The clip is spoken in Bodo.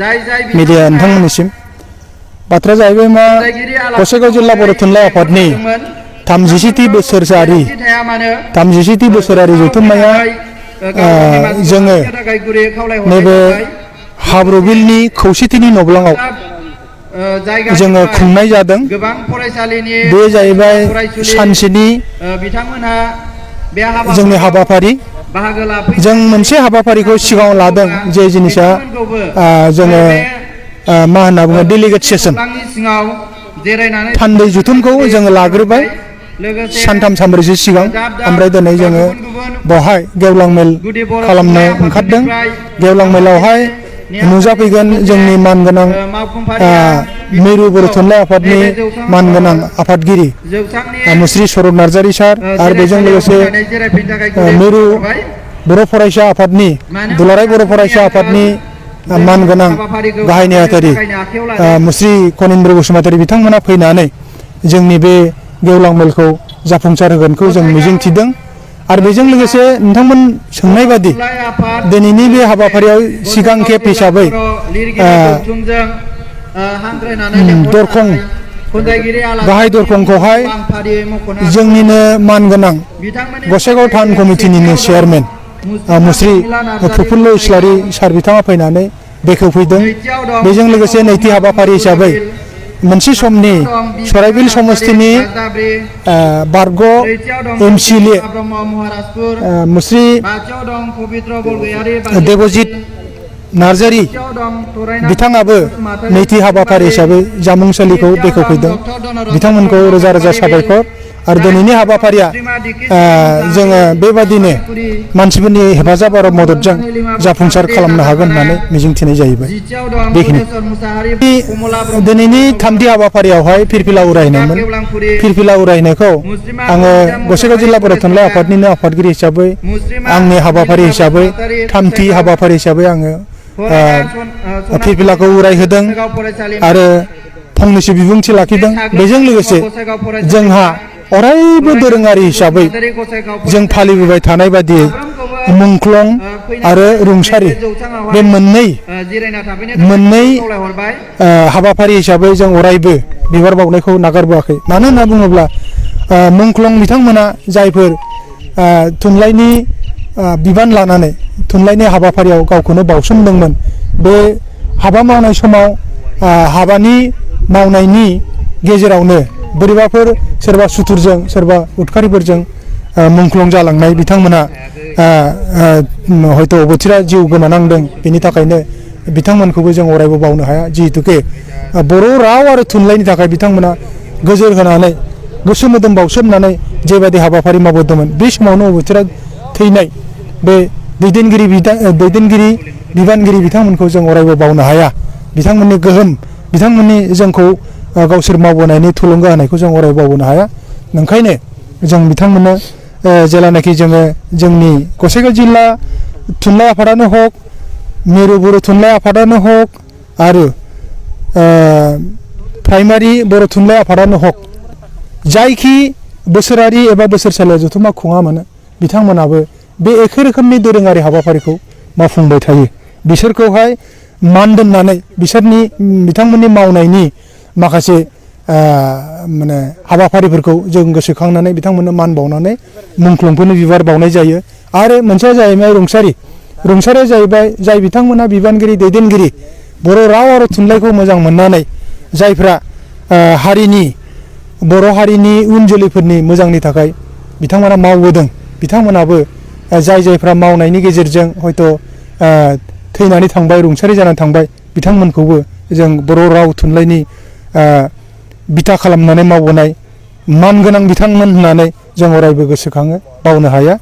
मीडिया नोंथांमोननिसिम बाथ्रा जाहैबाय मा गसाइगाव जिल्ला बर' थुनलाइ आफादनि 37थि बोसोरारि जथुम्माया जोङो नैबे हाब्रुबिलनि खौसेथिनि नब्लाङाव जोङो खुंनाय जादों। बे जाहैबाय सानसेनि जोंनि हाबाफारि। जों मोनसे हाबाफारिखौ सिगाङाव लादों जे जिनिसा जोङो मा होनना बुङो डेलिगेट सेसन थान्दै जथुमखौ जोङो लाग्रोबाय सानथाम सानब्रैसो सिगां। ओमफ्राय दिनै जोङो बेवहाय गेवलां मेल खालामनो ओंखारदों। गेवलां मेलावहाय नुजाफैगोन जोंनि मानगोनां मिरु बर' थुनलाइ आफादनि मानगोनां आफादगिरि मुस्रि सरब नार्जारि सार आरो बेजों लोगोसे मिरु बर' फरायसा आफादनि दुलाराय बर' फरायसा आफादनि मानगोनां गाहाय नेहाथारि मुस्रि कनिन्द्र बसुमतारी बिथांमोना फैनानै जोंनि बे गेवलां मेलखौ जाफुंसार होगोनखौ जों मिजिंथिदों। आरो बेजों लोगोसे नोंथांमोन सोंनाय बादि दिनैनि बे हाबाफारियाव सिगां खेब हिसाबै दरखं गाहाय दरखंखौहाय जोंनिनो मानगोनां गसाइगाव टाउन कमिटिनिनो चेयारमेन मुस्रि प्रफुल्ल इस्लारि सार बिथाङा फैनानै बेखेवफैदों। बेजों लोगोसे नैथि हाबाफारि हिसाबै मोनसे समनि सराइबिल समस्तिनि बारग' एमसिएलए मुस्रि देबजित नार्जारि बिथाङाबो नैथि हाबाफारि हिसाबै जामुंसालिखौ बेखेवफैदों। बिथांमोनखौ रोजा रोजा साबायखर। आरो दिनैनि हाबाफारिया जोङो बेबादिनो मानसिफोरनि हेफाजाब आरो मददजों जाफुंसार खालामनो हागोन होननानै मिजिंथिनाय जाहैबाय। बेखिनि दिनैनि थामथि हाबाफारियावहाय फिरफिला उरायनायमोन। फिरफिला उरायनायखौ आङो गसाइगाव जिल्ला बर' थुनलाइ आफादनिनो आफादगिरि हिसाबै आंनि हाबाफारि हिसाबै थामथि हाबाफारि हिसाबै आङो फिरफिलाखौ उरायहोदों आरो फंनैसो बिबुंथि लाखिदों। बेजों लोगोसे जोंहा अरायबो दोरोङारि हिसाबै जों फालिबोबाय थानाय बादियै मुंख्लं आरो रुंसारि बे मोननै हाबाफारि हिसाबै जों अरायबो बिबार बावनायखौ नागारबोआखै। मानो होनना बुङोब्ला मुंख्लं बिथांमोना जायफोर थुनलाइनि बिबान लानानै थुनलाइनि हाबाफारियाव गावखौनो बावसोमदोंमोन, बे हाबा मावनाय समाव हाबानि मावनायनि गेजेरावनो बोरैबाफोर सोरबा सुथुरजों सोरबा उदखारिफोरजों मुंख्लं जालांनाय बिथांमोना हयथ' अबथिरा जिउ गोमानांदों। बेनि थाखायनो बिथांमोनखौबो जों अरायबो बावनो हाया। जिहेतुके बर' राव आरो थुनलाइनि थाखाय बिथांमोना गोजोर होनानै गोसो मोदोम बावसोमनानै जेबायदि हाबाफारि मावबोदोंमोन, बे समावनो अबथिरा थैनाय बे दैदेनगिरि बिबानगिरि बिथांमोनखौ जों अरायबो बावनो हाया। बिथांमोननि गोहोम, बिथांमोननि जोंखौ गावसोर मावबोनायनि थुलुंगा होनायखौ जों अरायबो बावनो हाया। ओंखायनो जों बिथांमोननो जेलानाखि जोङो जोंनि गसाइगाव जिल्ला थुनलाइ आफादानो हक, मिरु बर' थुनलाइ आफादानो हक आरो प्राइमारि बर' थुनलाइ आफादानो हक, जायखि बोसोरारि एबा बोसोरसालियाव जथुम्मा खुङा मानो बिथांमोनाबो बे एखे रोखोमनि दोरोङारि हाबाफारिखौ मावफुंबाय थायो। बिसोरखौहाय मान दोननानै बिथांमोननि मावनायनि माखासे माने हाबाफारिफोरखौ जों गोसोखांनानै बिथांमोननो मान बावनानै मुंख्लंफोरनो बिबार बावनाय जायो। आरो मोनसेया जाहैबाय रुंसारिया जाहैबाय जाय बिथांमोना बिबानगिरि दैदेनगिरि बर' राव आरो थुनलाइखौ मोजां मोननानै जायफ्रा बर' हारिनि उन जोलैफोरनि मोजांनि थाखाय बिथांमोना मावबोदों, बिथांमोनाबो जायफ्रा मावनायनि गेजेरजों हयथ' थैनानै थांबाय, रुंसारि जानानै थांबाय, बिथांमोनखौबो जों बर' राव थुनलाइनि बिथा खालामनानै मावबोनाय मानगोनां बिथांमोन होननानै जों अरायबो गोसोखाङो, बावनो हाया।